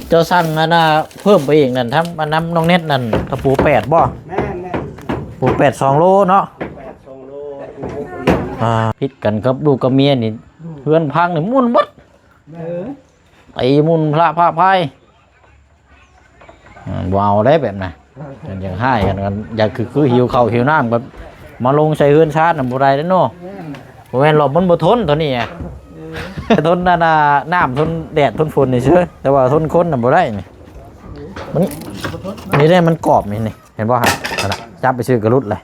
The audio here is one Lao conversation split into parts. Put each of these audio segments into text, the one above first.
ເຈົ້າສັ່ງອັນນ່າເພີ່ມໄປອີກນັ້ນ ທຳອັນນຳນ້ອງເນັດນັ້ນ ຕະປູແປດບໍ່? ແມ່ນໆ ປູແປດສອງໂລເນາະ ແປດສອງໂລ ປູຫົກໂລ ອ່າ ຜິດກັນກັບລູກກັບເມຍນີ້ ເຮືອນພັງນີ້ໝຸ່ນເບິດ ເອີ ຕີໝຸ່ນພະພະພາຍ ອ່າ ບໍ່ເອົາໄດ້ແບບນັ້ນ ເອີ ຢາກຮ້າຍກັນ ຢາກຄື ຄືຫິວເຂົ້າຫິວນ້ຳ ແບບມາລົງໃສ່ເຮືອນຊານນະ ບໍ່ໄດ້ເດ້ເນາະ ແມ່ນ ບໍ່ແມ່ນລະ ມັນບໍ່ທົນຕົວນີ້ ເອີ ທົນອັນນ່າ ນ້ຳ ທົນແດດ ທົນຝົນນີ້ຊື່ ແຕ່ວ່າທົນຄົນນະບໍ່ໄດ້ນີ້ ມັນ ນີ້ເດ້ ມັນກອບນີ້ ນີ້ ເຫັນບໍ່ຫັ້ນ ນັ້ນນະ ຈັບໄປຊື່ກະຫຼຸດເລີຍ.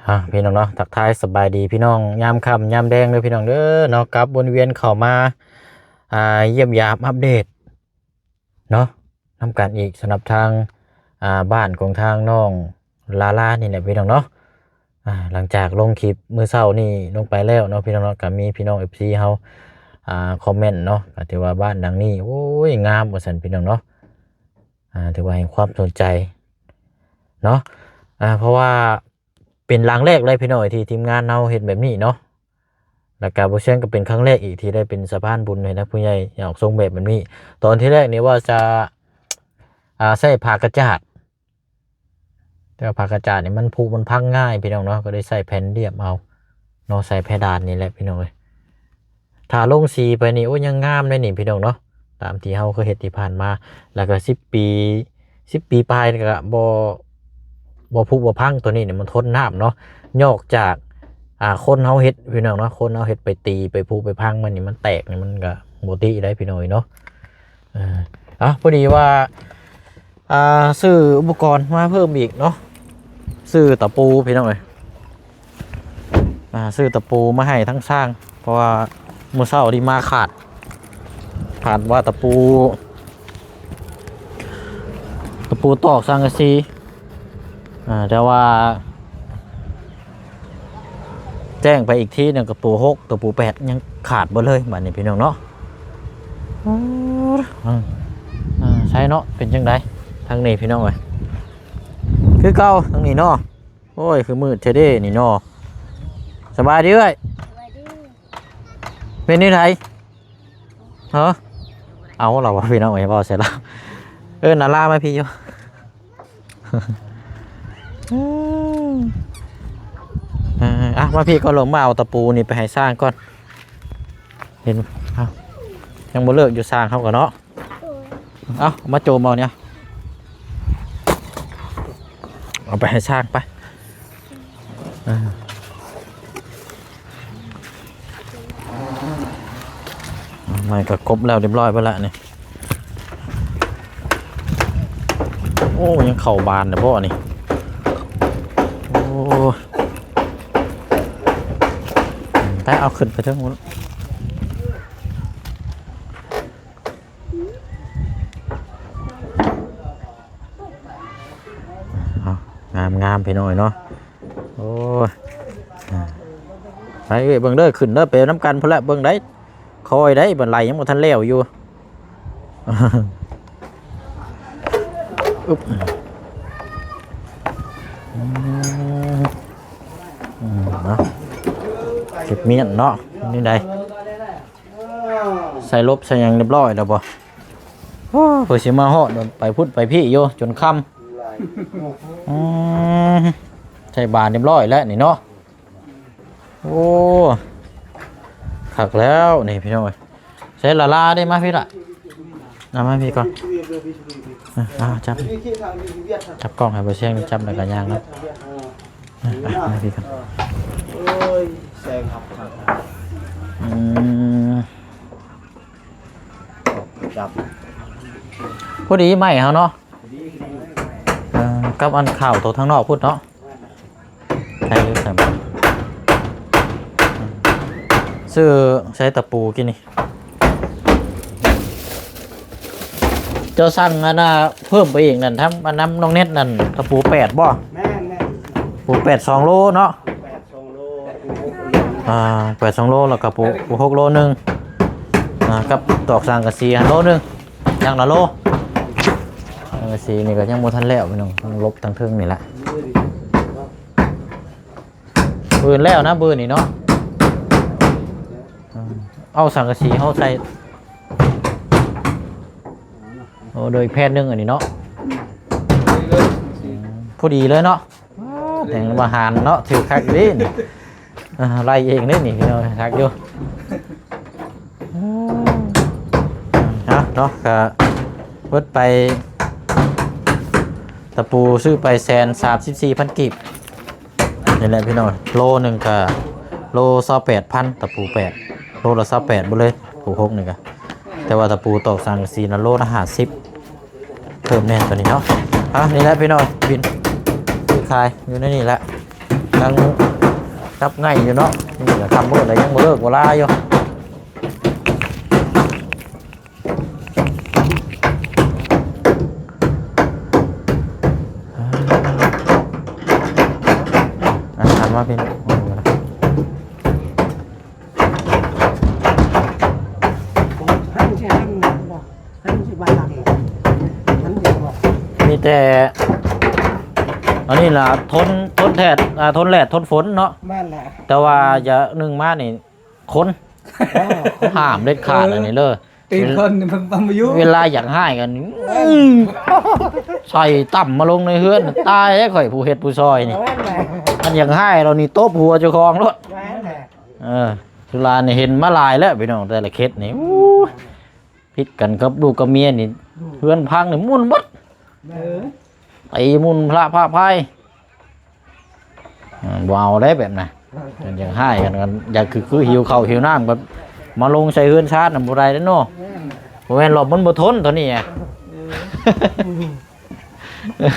ອ່າ ພີ່ນ້ອງເນາະ ທັກທາຍສະບາຍດີພີ່ນ້ອງ ຍາມຄ່ຳຍາມແລງເດີພີ່ນ້ອງເດີເນາະ ກັບວົນວຽນເຂົ້າມາ ອ່າ ຢ້ຽມຢາມອັບເດດເນາະ ນຳກັນອີກ ສຳລັບທາງ ອ່າ ບ້ານຂອງທາງນ້ອງລາລານີ້ແຫຼະພີ່ນ້ອງເນາະ ອ່າ ຫຼັງຈາກລົງຄລິບມື້ເຊົ້ານີ້ລົງໄປແລ້ວເນາະ ພີ່ນ້ອງເນາະ ກໍມີພີ່ນ້ອງເອັຟຊີເຮົາ ອ່າ ຄອມເມັນເນາະ ກໍຖືວ່າບ້ານຫຼັງນີ້ ໂອ້ຍ ງາມວ່າຊັ້ນພີ່ນ້ອງເນາະ ອ່າ ຖືວ່າໃຫ້ຄວາມສົນໃຈເນາະ ອ່າ ເພາະວ່າເປັນຫຼັງແລກເລີຍພີ່ນ້ອງ ທີ່ທີມງານເຮົາເຮັດແບບນີ້ເນາະ ແລ້ວກໍບໍ່ເຊີງກໍເປັນຄັ້ງແລກອີກທີ່ໄດ້ເປັນສະພານບຸນໃຫ້ທາງຜູ້ໃຫຍ່ອອກຊົງແບບແບບນີ້ ຕອນທີແລກນີ້ວ່າຈະ ອ່າ ໃຊ້ຜ້າກະຈາດ ແຕ່ວ່າຜ້າກະຈາດນີ້ມັນຜຸມັນພັງງ່າຍພີ່ນ້ອງເນາະ ກໍໄດ້ໃຊ້ແຜ່ນລຽບເອົາເນາະ ໃສ່ເພດານນີ້ແຫຼະພີ່ນ້ອງເອີຍ ຖ້າລົງສີໄປນີ້ ໂອ້ຍ ຍັງງາມເດ້ນີ້ພີ່ນ້ອງເນາະ ຕາມທີ່ເຮົາເຄີຍເຮັດທີ່ຜ່ານມາ ແລ້ວກໍສິບປີ ສິບປີປາຍນີ້ກໍບໍ່ ບໍ່ຜຸບໍ່ພັງ ຕົວນີ້ນີ້ມັນທົນນ້ຳເນາະ ນອກຈາກ ອ່າ ຄົນເຮົາເຮັດພີ່ນ້ອງເນາະ ຄົນເຮົາເຮັດໄປຕີໄປຜຸໄປພັງມັນນີ້ ມັນແຕກນີ້ ມັນກໍບໍ່ຕິໄດ້ພີ່ນ້ອງເອີຍເນາະ ເອີ ເອົາ ພໍດີວ່າ ອ່າ ຊື້ອຸປະກອນມາເພີ່ມອີກເນາະ ຊື້ຕະປູພີ່ນ້ອງເອີຍ ອ່າ ຊື້ຕະປູມາໃຫ້ທັງຊ່າງ ເພາະວ່າມື້ເຊົ້ານີ້ມາຂາດ ຂາດວ່າຕະປູ ຕະປູຕອກສັງກະສີ ອ່າ ແຕ່ວ່າ ແຈ້ງໄປອີກທີໜຶ່ງ ຕະປູຫົກ ຕະປູແປດ ຍັງຂາດເບິດເລີຍບາດນີ້ພີ່ນ້ອງເນາະ ເອີ ໃຊ່ເນາະ ເປັນຈັ່ງໃດທາງນີ້ພີ່ນ້ອງເອີຍ ຄືເກົ່າທາງນີ້ເນາະ ໂອ້ຍ ຄືມືດແທ້ເດ້ນີ້ເນາະ ສະບາຍດີເອື້ອຍ ສະບາຍດີ ເປັນແນວໃດ ເອີ ເອົາລະວ່າພີ່ນ້ອງເອີຍ ເວົ້າໃສ່ລາວ ເອີ ນາລາມາພີ້ຢູ່ ອ່າ ມາພີ້ກ່ອນ ລົງມາເອົາຕະປູນີ້ໄປໃຫ້ຊ່າງກ່ອນ ເຫັນ ເອົ້າ ຍັງບໍ່ເລີກຢູ່ຊ່າງເຮົາກໍເນາະ ເອົາ ມາໂຈມເອົານີ້ ເອົາໄປໃຫ້ຊ່າງໄປ ອ່າ ໄມ້ກໍຄົບແລ້ວ ຮຽບຮ້ອຍເບິດລະນີ້ ໂອ້ ຍັງເຂົ້າບານຢູ່ບໍ່ນີ້ ໂອ້ ໄປ ເອົາຂຶ້ນໄປເທິງພຸ້ນ ເອົາ ງາມໆ ພີ່ນ້ອງເນາະ ໂອ້ຍ ອ່າ ໄປເອີຍ ເບິ່ງເດີ ຂຶ້ນເດີ ໄປນຳກັນພຸ້ນແຫຼະ ເບິ່ງໄດ ຄອຍໄດ ບັນໄດຍັງບໍ່ທັນແລ້ວຢູ່ ອຶບ ອືມ ອືມ ເນາະ ເກັບມ້ຽນເນາະ ນີ້ໄດ ໃສ່ລົບໃສ່ຫຍັງຮຽບຮ້ອຍແລ້ວບໍ່? ໂອ້ ເພິ່ນຊິມາຮອດ ໄປພຸ້ນໄປພີ້ຢູ່ຈົນຄ່ຳ. ອືມ ໃສ່ບານຮຽບຮ້ອຍແລ້ວນີ້ເນາະ. ໂອ້ ຄັກແລ້ວນີ້ພີ່ນ້ອງເອີຍ. ໃສ່ລາລາເດ້ ມາພີ້ລະ ເອົາມາພີ້ກ່ອນ. ອ່ະ ຈັບ ຈັບກ້ອງໃຫ້ບໍ່ແຊງ ຈັບແລ້ວກໍຍ່າງເນາະ. ອ່ະ ມາພີ້ກ່ອນ. ໂອ້ຍ ແຊງຄັກ ຄັກ. ອືມ ຈັບ ພໍດີໄມ້ເຮົາເນາະ. ເອີ ກັບອັນຂາວໂຕທາງນອກພຸ້ນເນາະ. ໃສ່ຢູ່ໃສ່ ຊື້ໃສ່ຕະປູກິນນີ້. ເຈົ້າສັ່ງອັນນ່າເພີ່ມໄປອີກນັ້ນ ທຳອັນນຳນ້ອງເນັດນັ້ນ ຕະປູແປດບໍ່? ແມ່ນໆ ປູແປດສອງໂລເນາະ. ແປດສອງໂລ ປູຫົກໂລ. ອ່າ ແປດສອງໂລ ແລ້ວກໍປູ ປູຫົກໂລໜຶ່ງ ອ່າ ກັບຕອກສັງກະສີຫັ້ນໂລໜຶ່ງ ຢ່າງລະໂລ. ສັງກະສີນີ້ກໍຍັງບໍ່ທັນແລ້ວພີ່ນ້ອງ ຕ້ອງລົບທາງເທິງນີ້ແຫຼະ. ບຶດແລ້ວນະ ບຶດນີ້ເນາະ. ເອົາສັງກະສີເຮົາໃສ່ ໂອ້ ໂດຍແຜ່ນໜຶ່ງອັນນີ້ເນາະ ພໍດີເລີຍເນາະ. ແຕ່ງວ່າຫານເນາະ ຖືກຄັກຢູ່ເດ້ນີ້ ອ່າ ໄລ່ເອງເດ້ນີ້ ພີ່ນ້ອງ ຄັກຢູ່. ເອົາເນາະ ກະເບິດໄປ ຕະປູຊື້ໄປແສນສາມສິບສີ່ພັນກີບ ນີ້ແຫຼະພີ່ນ້ອງ. ໂລໜຶ່ງກະໂລຊາວແປດພັນ ຕະປູແປດ ໂລລະຊາວແປດເບິດເລີຍ ປູຫົກນີ້ກະ ແຕ່ວ່າຕະປູຕອກສັງກະສີນະ ໂລລະຫ້າສິບ ເພີ່ມແດ່ຕົວນີ້ເນາະ. ອ່ະ ນີ້ແຫຼະພີ່ນ້ອງ ບິນຊື້ຂາຍຢູ່ໃນນີ້ແຫຼະ ຍັງຈັບງ່າຍຢູ່ເນາະ. ນີ້ກະຄ່ຳມືແລ້ວ ຍັງບໍ່ເລີກບໍ່ລາຢູ່. ອ່ະ ຫັນມາພີ່ນ້ອງ ຫັນຊິຫັນບໍ່ ຫັນຊິວ່າຫຼັງ ຫັນຊິບໍ່ ມີແຕ່ອັນນີ້ລະ ທົນ ທົນແດດ ອ່າ ທົນແດດ ທົນຝົນເນາະ. ແມ່ນແຫຼະ ແຕ່ວ່າຢ່າໜຶ່ງມານີ້ ຄົນ ເອີ ຫ້າມເດັດຂາດອັນນີ້ເດີ. ຕີນຄົນນີ້ມັນບໍ່ຢູ່ ເວລາຢາກຮ້າຍກັນ ອື ໃສ່ຕ່ຳມາລົງໃນເຮືອນ ຕາຍແລ້ວຂ້ອຍຜູ້ເຮັດຜູ້ຊ່ອຍນີ້. ແມ່ນແຫຼະ ຄັນຢາກຮ້າຍລາວນີ້ຕົບຫົວເຈົ້າຂອງໂລດ. ແມ່ນແຫຼະ ເອີ ສຸລານີ້ເຫັນມາຫຼາຍແລ້ວພີ່ນ້ອງ ແຕ່ລະເຂດນີ້ ໂອ້ຍ ຜິດກັນກັບລູກກັບເມຍນີ້ ເຮືອນພັງນີ້ໝຸ່ນເບິດ. ເອີ ໄປໝຸ່ນພະພະພາຍ ເອີ ບໍ່ເອົາໄດ້ແບບນັ້ນ. ເອີ ຄັນຢາກຮ້າຍກັນ ຄັນຢາກຄື ຄືຫິວເຂົ້າຫິວນ້ຳກໍມາລົງໃສ່ເຮືອນຊານນະ ບໍ່ໄດ້ເດ້ເນາະ. ແມ່ນ ບໍ່ແມ່ນລອກ ມັນບໍ່ທົນຕົວນີ້ອະ. ເອີ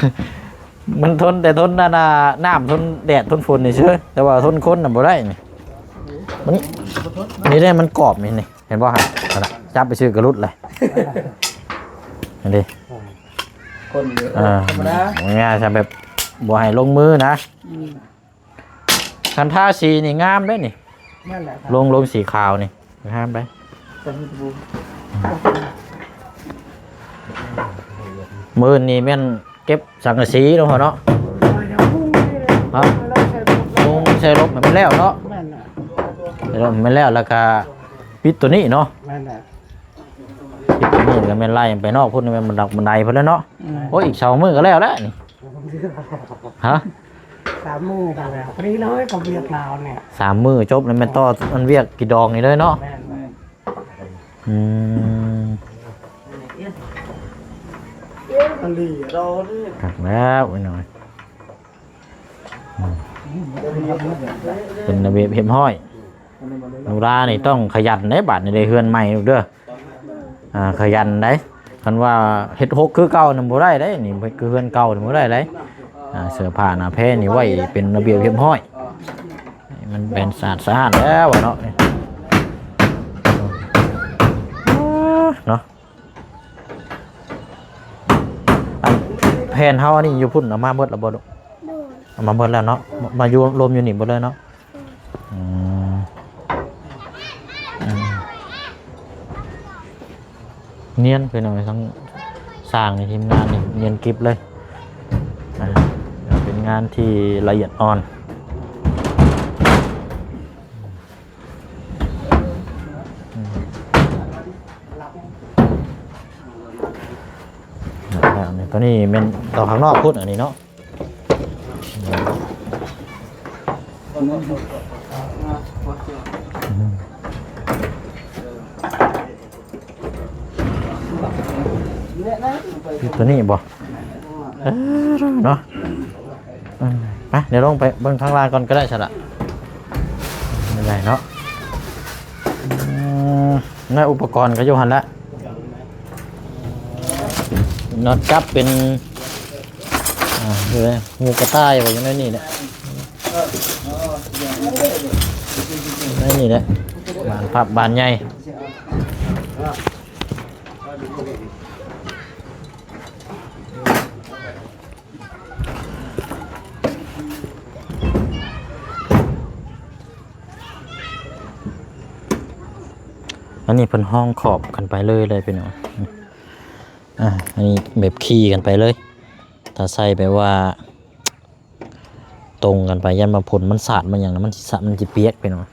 ມັນທົນແຕ່ທົນນັ້ນນະ ນ້ຳ ທົນແດດ ທົນຝົນນີ້ເຊີຍ ແຕ່ວ່າທົນຄົນນະບໍ່ໄດ້ນີ້. ມັນ ນີ້ເດ້ ມັນກອບນີ້ ນີ້ ເຫັນບໍ່ຫັ້ນ ນັ້ນນະ ຈັບໄປຊື່ກະຫຼຸດເລີຍ. ຫັ້ນເດ້ ຄົນຢູ່ ອ່າ ທຳມະດາ ງ່າຍໆ ຊະ ແບບບໍ່ໃຫ້ລົງມືນະ. ອືມ ຄັນທາສີນີ້ງາມເດ້ນີ້ ນັ້ນແຫຼະ ລົງ ລົງສີຂາວນີ້ ງາມໄດ໋. ມື້ນີ້ແມ່ນເກັບສັງກະສີເນາະພໍ່ເນາະ ຮະ ມຸງໃສ່ລົບໃຫ້ມັນແລ້ວເນາະ. ແມ່ນແຫຼະ ໃສ່ລົບໃຫ້ມັນແລ້ວ ແລ້ວກະປິດຕົວນີ້ເນາະ. ແມ່ນແຫຼະ ປິດຕົວນີ້ ກະແມ່ນໄລ່ໄປນອກພຸ້ນ ແມ່ນບັນດາ ບັນໄດພຸ້ນແຫຼະເນາະ. ອືມ ໂອ້ຍ ອີກສອງມື້ກະແລ້ວແຫຼະນີ້ ຮະ ສາມມື້ກະແລ້ວ ພໍດີເລີຍກັບວຽກລາວນີ້ ສາມມື້ຈົບແລ້ວແມ່ນຕໍ່ອັນວຽກກີດອງນີ້ເລີຍເນາະ. ແມ່ນ ອືມ ຄັກແລ້ວນ້ອຍ ອືມ ເປັນລະບຽບຮຽບຮ້ອຍ. ໜູລານີ້ຕ້ອງຂະຫຍັນເດ້ ບາດນີ້ໄດ້ເຮືອນໃໝ່ລູກເດີ. ອ່າ ຂະຫຍັນໄດ໋ ຄັນວ່າເຮັດຮົກຄືເກົ່ານີ້ບໍ່ໄດ້ເດ້ ນີ້ຄືເຮືອນເກົ່ານີ້ບໍ່ໄດ້ເດ້. ອ່າ ເສື້ອຜ້າໜ້າແພນີ້ໄວ້ເປັນລະບຽບຮຽບຮ້ອຍ ໃຫ້ມັນເປັນສະອາດສະອ້ານແລ້ວເນາະ ເນາະ. ອັນແຜ່ນເຮົາອັນນີ້ຢູ່ພຸ້ນເອົາມາເບິດແລ້ວບໍ່ລູກ? ໂດຍ ເອົາມາເບິດແລ້ວເນາະ ມາຢູ່ລົມຢູ່ນີ້ເບິດເລີຍເນາະ. ອືມ ອືມ ນຽນພີ່ນ້ອງ ທັງຊ່າງນີ້ ທີມງານນີ້ ນຽນກິບເລີຍ. ອ່າ ເປັນງານທີ່ລະອຽດອ່ອນ. ອືມ ອັນນີ້ ຕົວນີ້ແມ່ນຕໍ່ຂ້າງນອກພຸ້ນ ອັນນີ້ເນາະ. ຕົວນີ້ບໍ່? ເອີ ເນາະ ເອີ ໄປ ດຽວລົງໄປເບິ່ງຂ້າງລ່າງກ່ອນກໍໄດ້ຊັ້ນລະ ໄດ້ເນາະ. ອືມ ໃນອຸປະກອນກໍຢູ່ຫັ້ນລະ ນັອດຈັບເປັນ ອ່າ ຄືຫູກະຕ່າຍວ່າຢູ່ໃນນີ້ແຫຼະ ໃນນີ້ແຫຼະ ບານພັບບານໃຫຍ່. ອ ອັນນີ້ເພິ່ນຮອງຂອບກັນໄປເລີຍ ເລີຍພີ່ນ້ອງ. ອາ ອັນນີ້ແບບຂີ່ກັນໄປເລີຍ. ຖ້າໃສ່ແບບວ່າຕົງກັນໄປ ຢ້ານວ່າຝົນມັນສາດມັນຫຍັງນະ ມັນຊິສະ ມັນຊິປຽກພີ່ນ້ອງ.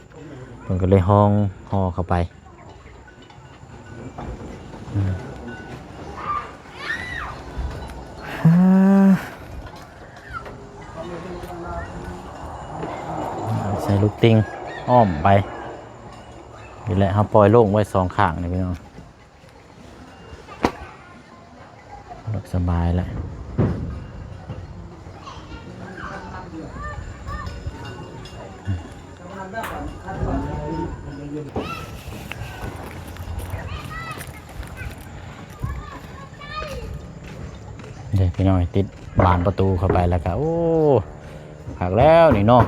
ເພິ່ນກໍເລີຍຮອງຫໍ່ເຂົ້າໄປ. ອືມ ໃສ່ລູກຕິ່ງອ້ອມໄປນີ້ແຫຼະ. ເຮົາປ່ອຍໂລ່ງໄວ້ສອງຂ້າງນີ້ພີ່ນ້ອງ. ສະບາຍແຫຼະ. ເດ້ພີ່ນ້ອງ ຕິດບານປະຕູເຂົ້າໄປແລ້ວກະ ໂອ້ ຄັກແລ້ວນີ້ເນາະ.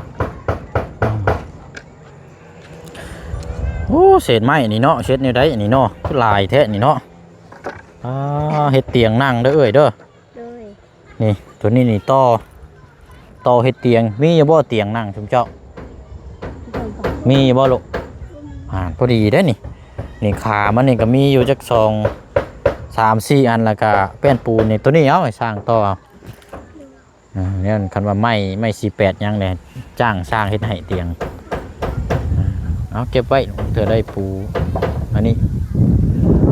ໂອ້ ເສດໄມ້ນີ້ເນາະ ເຮັດແນວໃດອັນນີ້ເນາະ ຄືຫຼາຍແທ້ນີ້ເນາະ. ອ່າ ເຮັດຕຽງນັ່ງເດີເອື້ອຍເດີ. ໂດຍ ນີ້ ໂຕນີ້ນີ້ຕໍ່ ຕໍ່ເຮັດຕຽງ. ມີຢູ່ບໍ່ຕຽງນັ່ງຊຸມເຈົ້າ? ມີຢູ່ບໍ່ລູກ? ອ່າ ພໍດີເດ້ນີ້. ນີ້ຂາມັນນີ້ກໍມີຢູ່ຈັກສອງ ສາມ ສີ່ອັນ ແລ້ວກະແປ້ນປູນນີ້. ໂຕນີ້ເອົາໃຫ້ຊ່າງຕໍ່ເອົາ. ອ່າ ແນວຄັນວ່າໄມ້ ໄມ້ສີ່ແປດຫຍັງແຫຼະ ຈ້າງຊ່າງເຮັດໃຫ້ຕຽງ. ເອົາເກັບໄວ້ ເທື່ອໄດ້ປູ ອັນນີ້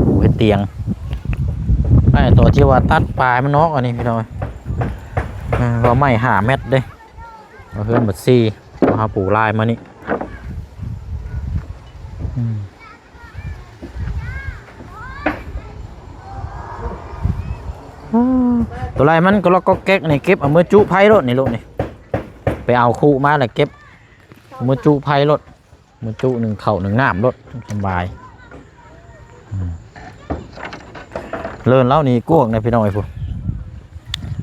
ປູເຮັດຕຽງ. ໄອ້ຕົວທີ່ວ່າຕັດປາຍມັນອອກອັນນີ້ພີ່ນ້ອງ. ອ່າ ວ່າໄມ້ຫ້າແມັດເດ້ ວ່າເຮືອນບັດສີ່ ເຮົາປູລາຍມານີ້. ອືມ ຕົວໃດມັນກໍລັອກກໍແກັກນີ້ ເກັບເອົາມືຈຸໄຟໂລດນີ້ລູກນີ້. ໄປເອົາຄຸມາແລ້ວເກັບເອົາມືຈຸໄຟໂລດ. ມື້ຈຸໜຶ້ງເຂົ້າໜຶ້ງນ້ຳໂລດ ສະບາຍ. ອືມ ເລີນລາວນີ້ກວ້າງນະພີ່ນ້ອງເອີຍ ພຸ້ນ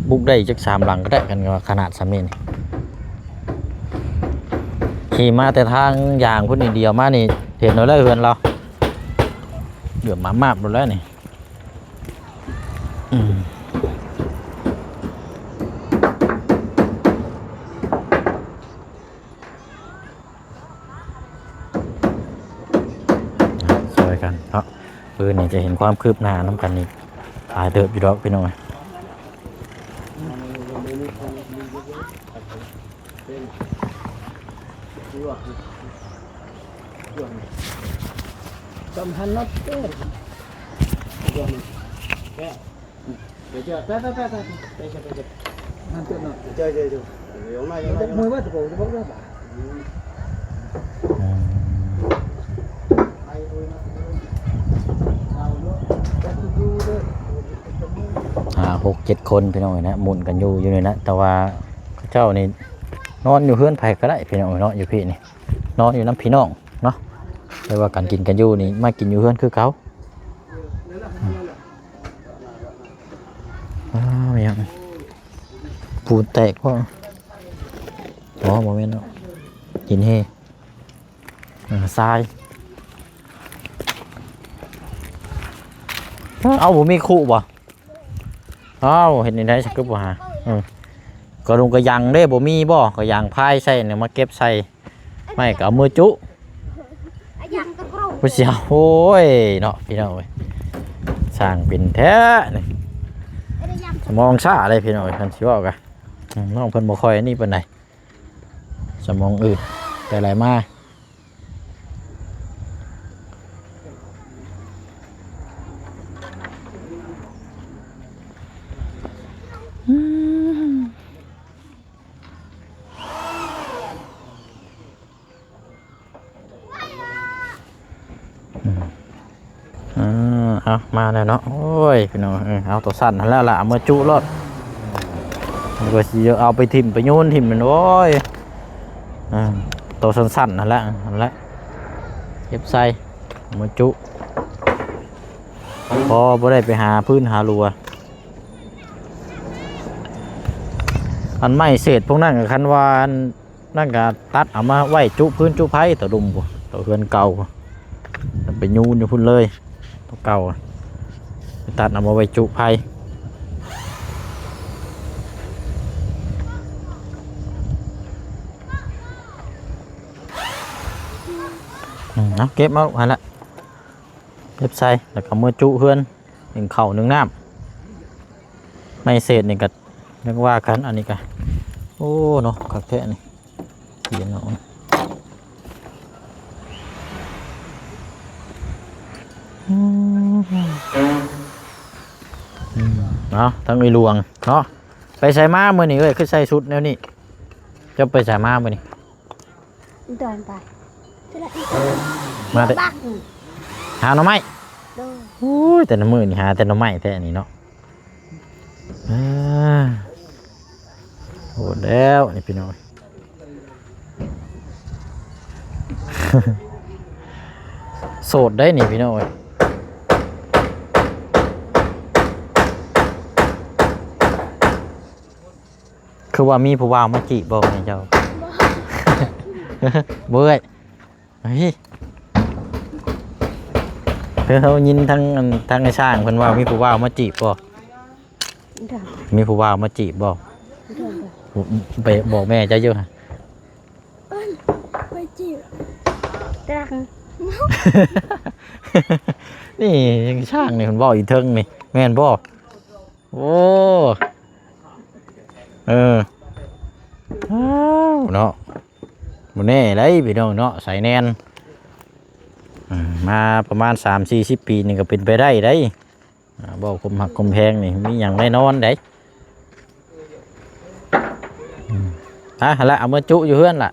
ບຸກໄດ້ຈັກສາມຫຼັງກໍໄດ້ ຄັນວ່າຂະໜາດສ່ຳນີ້. ຂີ່ມາແຕ່ທາງຢ່າງພຸ້ນນີ້ ດຽວມານີ້ ເຫັນໂລດແລ້ວເຮືອນລາວ ເຫຼືອມມາມາບໂລດແລ້ວນີ້. ອືມ ຊ່ອຍກັນເນາະ ມື້ນີ້ຈະເຫັນຄວາມຄືບໜ້ານຳກັນອີກຫຼາຍເຕີບຢູ່ດອກພີ່ນ້ອງເອີຍ. ສຳພັນເນາະ ເອີ. ຫ້າ ຫົກ ເຈັດ ຄົນພີ່ນ້ອງເອີຍນະ ໝຸນກັນຢູ່ ຢູ່ນີ້ນະ ແຕ່ວ່າເຂົາເຈົ້ານີ້ນອນຢູ່ເຮືອນໃຜກໍໄດ້ພີ່ນ້ອງເອີຍເນາະ ຢູ່ພີ້ນີ້ ນອນຢູ່ນຳພີ່ນ້ອງເນາະ ແຕ່ວ່າການກິນການຢູ່ນີ້ ມາກິນຢູ່ເຮືອນຄືເກົ່າ. ອ້າວ ຫຍັງ ປູນແຕກບໍ່? ອໍ ບໍ່ແມ່ນເນາະ ຫີນເຮ ເອີ ຊາຍ. ເອົາ ບໍ່ມີຄຸບໍ່? ອ້າວ ເຮັດແນວໃດ ສະກຶບບໍ່ຫາ? ເອີ ກະດຸງກະຍັງເດ້ ບໍ່ມີບໍ່? ກະຍັງພາຍໃສ່ນີ້ ມາເກັບໃສ່. ໄມ້ກໍເອົາມືຈຸ ຜູ້ສຽວ. ໂອ້ຍເນາະ ພີ່ນ້ອງເອີຍ ຊ່າງເປັນແທ້ນີ້ ສະໝອງຊ້າເດ້ພີ່ນ້ອງເອີຍ ຄັນຊິເວົ້າກະ ອືມ ນ້ອງເພິ່ນບໍ່ຄ່ອຍອັນນີ້ປານໃດ ສະໝອງອືດ ແຕ່ໄຫຼມາ. ອືມ ເອົາ ມາແລ້ວເນາະ ໂອ້ຍ ພີ່ນ້ອງເອີຍ ເອົາໂຕສັ້ນຫັ້ນແຫຼະລະ ເອົາມືຈຸໂລດ ວ່າຊິເອົາໄປຖິ້ມໄປໂຍນຖິ້ມແມ່ນ ໂອ້ຍ ເອີ ໂຕສັ້ນໆຫັ້ນແຫຼະ ຫັ້ນແຫຼະ ເກັບໃສ່ ເອົາມືຈຸ ພໍບໍ່ໄດ້ໄປຫາຟືນຫາລົວ ອັນໄມ້ເສດພວກນັ້ນ ຄັນວ່າ ນັ້ນກະຕັດເອົາມາໄວ້ຈຸພື້ນຈຸໄຟ ຕະລຸມພຸ້ນ ຕະເຮືອນເກົ່າພຸ້ນ ໄປຍູນຢູ່ພຸ້ນເລີຍ ໂຕເກົ່າ ຕັດເອົາມາໄວ້ຈຸໄຟ. ອືມ ເອົາ ເກັບເອົາຫັ້ນລະ. ເກັບໃສ່ ແລ້ວກໍເມືອຈຸເຮືອນ ໜຶ້ງເຂົ້າໜຶ້ງນ້ຳ. ໄມ້ເສດນີ້ກໍຍັງວ່າກັນ ອັນນີ້ກໍ ໂອ້ ເນາະ ຄັກແທ້ນີ້ ຂຽນເອົາ. ອືມ ເອົາ ທາງເອື້ອຍຫຼວງເນາະ ໄປໃສມາມື້ນີ້ເອີຍ? ຄືໃສ່ຊຸດແນວນີ້? ເຈົ້າໄປໃສມາມື້ນີ້? ດອນໄປ ມາແຕ່ ບັກ ຫາໜໍ່ໄມ້. ໂດຍ ໂອ້ຍ ແຕ່ລະມື້ນີ້ຫາແຕ່ໜໍ່ໄມ້ແທ້ນີ້ເນາະ. ອ່າ ໂຫດແລ້ວນີ້ພີ່ນ້ອງ ໂສດໄດ໋ນີ້ພີ່ນ້ອງເອີຍ. ຄືວ່າມີຜູ້ບ່າວມາຈີບບໍ່ແມ່ເຈົ້າ? ບໍ່ ບໍ່ເອີຍ. ເຮີ້ຍ ຄືເຮົາຍິນທາງ ອັນ ທາງໄອ້ຊ້າງເພິ່ນວ່າມີຜູ້ບ່າວມາຈີບບໍ່? ບໍ່ ມີຜູ້ບ່າວມາຈີບບໍ່? ບໍ່ ໄປບອກແມ່ເຈົ້າຢູ່ ໄປຈີບ ຕັງ ນີ້ ໄອ້ຊ້າງນີ້ເພິ່ນເວົ້າຢູ່ເທິງນີ້ ແມ່ນບໍ່? ໂອ້ ເອີ ອ້າວ ເນາະ ບໍ່ແນ່ໄດ໋ພີ່ນ້ອງເນາະ ສາຍແນນ ເອີ ມາປະມານສາມສີ່ສິບປີນີ້ກໍເປັນໄປໄດ້ໄດ໋. ອ່າ ເວົ້າຄວາມຮັກຄວາມແພງນີ້ມີຫຍັງແນ່ນອນໄດ໋. ອືມ ອ່ະ ຫັ້ນລະ ເອົາເມືອຈຸຢູ່ເຮືອນລະ.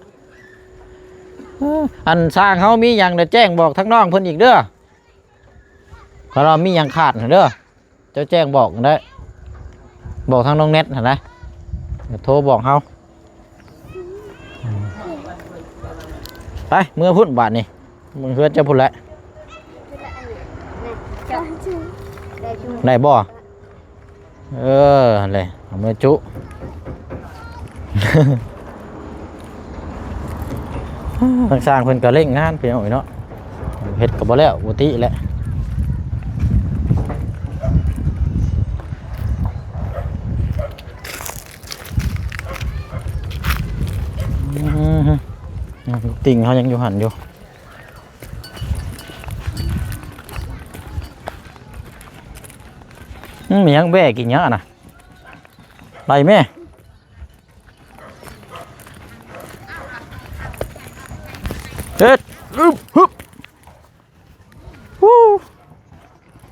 ເອີ ອັນ ຊ່າງເຮົາມີຫຍັງແລ້ວແຈ້ງບອກທາງນ້ອງເພິ່ນອີກເດີ ຄັນວ່າມີຫຍັງຂາດຫັ້ນເດີ. ເຈົ້າແຈ້ງບອກໄດ້ ບອກທາງນ້ອງແນັດຫັ້ນນະ ໂທບອກເຮົາ. ໄປ ເມືອພຸ້ນບາດນີ້ ເມືອເຮືອນເຈົ້າພຸ້ນແຫຼະ. ໄດ້ບໍ່? ເອີ ຫັ້ນແຫຼະ ເອົາເມືອຈຸ. ທາງຊ່າງເພິ່ນກໍເລັ່ງງານພີ່ນ້ອງເອີຍເນາະ ເຮັດກໍບໍ່ແລ້ວ ບໍ່ຕິແຫຼະ. ອືມ ຕິ່ງເຮົາຍັງຢູ່ຫັ້ນຢູ່. ອືມ ມີຫຍັງແບກກິນຫຍັງຫັ້ນນະ ໄລ່ແມ່. ເຮັດ ອຶບ ຮຶບ ຮູ້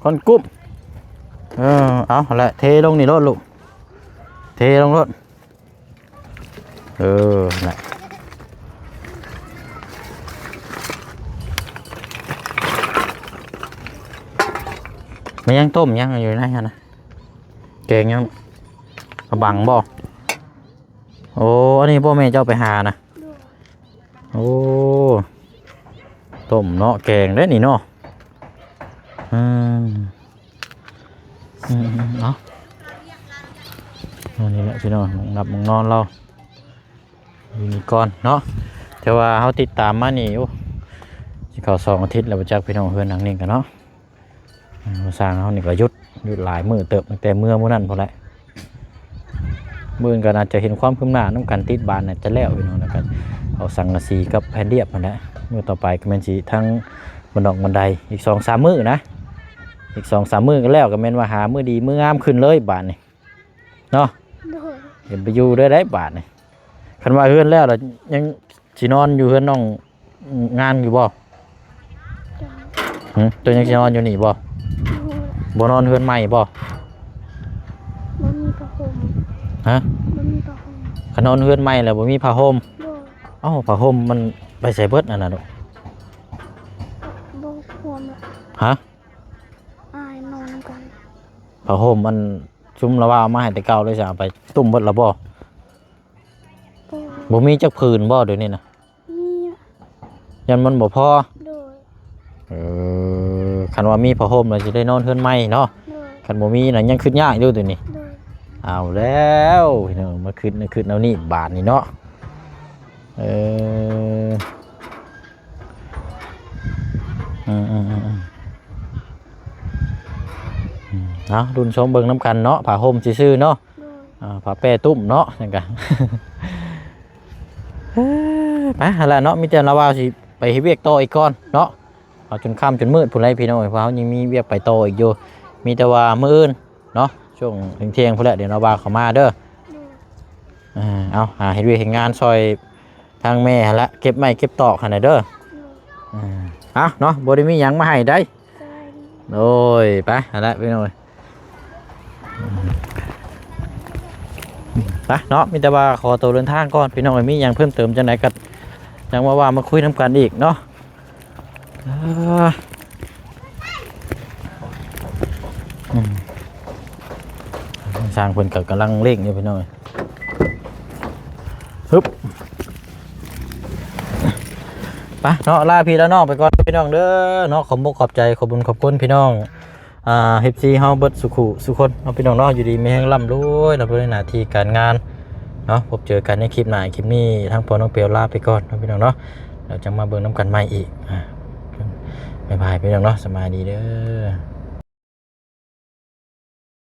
ຄົນກຸ້ມ ເອີ ເອົາແຫຼະ ເທລົງນີ້ໂລດລູກ ເທລົງໂລດ ເອີ ແຫຼະ ແມ່ນຫຍັງ ຕົ້ມຫຍັງຢູ່ໃນຫັ້ນນະ ແກງຫຍັງ ກະບັງບໍ່? ໂອ້ ອັນນີ້ບໍ່ແມ່ນເຈົ້າໄປຫານະ? ໂດຍ ໂອ້ ຕົ້ມເນາະ ແກງເດ້ນີ້ເນາະ ອືມ ອືມ ເອົາ ອັນນີ້ແຫຼະພີ່ນ້ອງ ໝ່ອງຫຼັບໝ່ອງນອນລາວ ຢູ່ນີ້ກ່ອນເນາະ ແຕ່ວ່າເຮົາຕິດຕາມມານີ້ ໂອ້ ຊິເຂົ້າສອງອາທິດແລ້ວບໍ່ຈັກ ພີ່ນ້ອງ ເຮືອນຫຼັງນີ້ກະເນາະ. ອ່າ ຊ່າງເຮົານີ້ກໍຢຸດ ຢຸດຫຼາຍມື້ເຕີບ ຕັ້ງແຕ່ເມືອມື້ນັ້ນພຸ້ນແຫຼະ ມື້ອື່ນກໍໜ້າຈະເຫັນຄວາມຄືບໜ້ານຳກັນ ຕິດບານໜ້າຈະແລ້ວພີ່ນ້ອງ ແລ້ວກໍເອົາສັງກະສີກັບແຜ່ນລຽບຫັ້ນແຫຼະ ມື້ຕໍ່ໄປກໍແມ່ນຊິທາງບັນດອກບັນໄດ ອີກສອງສາມມື້ນະ ອີກສອງສາມມື້ກໍແລ້ວ ກໍແມ່ນວ່າຫາມື້ດີມື້ງາມຂຶ້ນເລີຍບາດນີ້ເນາະ ໂດຍ ຢ່າໄປຢູ່ເດີໄດ໋ບາດນີ້ ຄັນວ່າເຮືອນແລ້ວລະຍັງ ຊິນອນຢູ່ເຮືອນນ້ອງງານຢູ່ບໍ່? ຫຶ ເຈົ້າຍັງຊິນອນຢູ່ນີ້ບໍ່? ບໍ່ນອນເຮືອນໃໝ່ບໍ່? ບໍ່ມີຜ້າຫົ່ມ. ຮະ? ບໍ່ມີຜ້າຫົ່ມ. ຄັນນອນເຮືອນໃໝ່ແລ້ວບໍ່ມີຜ້າຫົ່ມ? ໂດຍ. ເອົ້າ ຜ້າຫົ່ມມັນໄປໃສເບິດອັນນັ້ນ? ບໍ່ຫົ່ມລະ. ຮະ? ອ້າຍນອນນຳກັນ. ຜ້າຫົ່ມອັນຊຸມລາວາເອົາມາໃຫ້ແຕ່ເກົ່າເລີຍ ຊິເອົາໄປຕຸ້ມເບິດລະບໍ່? ບໍ່ ບໍ່ມີຈັກຜືນບໍ່ດຽວນີ້ນະ? ມີ ຢ້ານມັນບໍ່ພໍ. ໂດຍ. ເອີ ຄັນວ່າມີຜ້າຫົ່ມແລ້ວຊິໄດ້ນອນເຮືອນໃໝ່ເນາະ. ໂດຍ. ຄັນບໍ່ມີນະຍັງຄຶດຍາກຢູ່ດຽວນີ້. ໂດຍ. ເອົາແລ້ວພີ່ນ້ອງ ມາຄຶດນັ້ນຄຶດແນວນີ້ບາດນີ້ເນາະ. ເອີ ອືມໆໆໆ ເອົາ ລຸ້ນຊົມເບິ່ງນຳກັນເນາະ ຜ້າຫົ່ມຊື່ໆເນາະ. ໂດຍ. ອ່າ ຜ້າແປ້ຕຸ້ມເນາະ ຈັ່ງກະ ເອີ ໄປຫັ້ນລະເນາະ ມີແຕ່ລາວວ່າຊິໄປເຮັດວຽກຕໍ່ອີກກ່ອນເນາະ. ເອົາຈົນຄ່ຳຈົນມືດພຸ້ນແຫຼະພີ່ນ້ອງເອີຍ ເພາະເຮົາຍັງມີວຽກໄປຕໍ່ອີກຢູ່. ມີແຕ່ວ່າມື້ອື່ນເນາະ ຊ່ວງທ່ຽງໆພຸ້ນແຫຼະ ດຽວລາວບ່າວເຂົ້າມາເດີ. ເອີ ເອົາ ຫາເຮັດວຽກເຮັດງານຊ່ອຍທາງແມ່ຫັ້ນລະ ເກັບໄມ້ເກັບຕອກຫັ້ນນະເດີ. ເອີ ເອົາເນາະ ບໍ່ໄດ້ມີຫຍັງມາໃຫ້ໃດ. ໂດຍ ໄປຫັ້ນລະພີ່ນ້ອງເອີຍ ໄປເນາະ ມີແຕ່ວ່າຂໍໂຕເດີນທາງກ່ອນພີ່ນ້ອງເອີຍ ມີຫຍັງເພີ່ມເຕີມຈັ່ງໃດກໍຍັງມາເວົ້າມາຄຸຍນຳກັນອີກເນາະ. ເອີ ອືມ ຊ່າງເພິ່ນກໍກຳລັງເລັ່ງຢູ່ພີ່ນ້ອງເອີຍ. ຮຶບ ໄປເນາະ ລາພີ່ລານ້ອງໄປກ່ອນພີ່ນ້ອງເດີເນາະ. ຂອບອົກຂອບໃຈ ຂອບບຸນຂອບຄຸນພີ່ນ້ອງ ອ່າ ເອັຟຊີ ເຮົາເບິດສູ່ຄູ່ສູ່ຄົນເນາະພີ່ນ້ອງເນາະ. ຢູ່ດີມີແຮງ ລ່ຳລວຍ ລ່ຳລວຍໃນໜ້າທີ່ການງານເນາະ. ພົບເຈີກັນໃນຄລິບໜ້າ ຄລິບນີ້ທາງພໍ່ນ້ອງເປວລາໄປກ່ອນເນາະພີ່ນ້ອງເນາະ. ແລ້ວຈັ່ງມາເບິ່ງນຳກັນໃໝ່ອີກ. ອ່າ ບາຍບາຍພີ່ນ້ອງເນາະ ສະບາຍດີເດີ.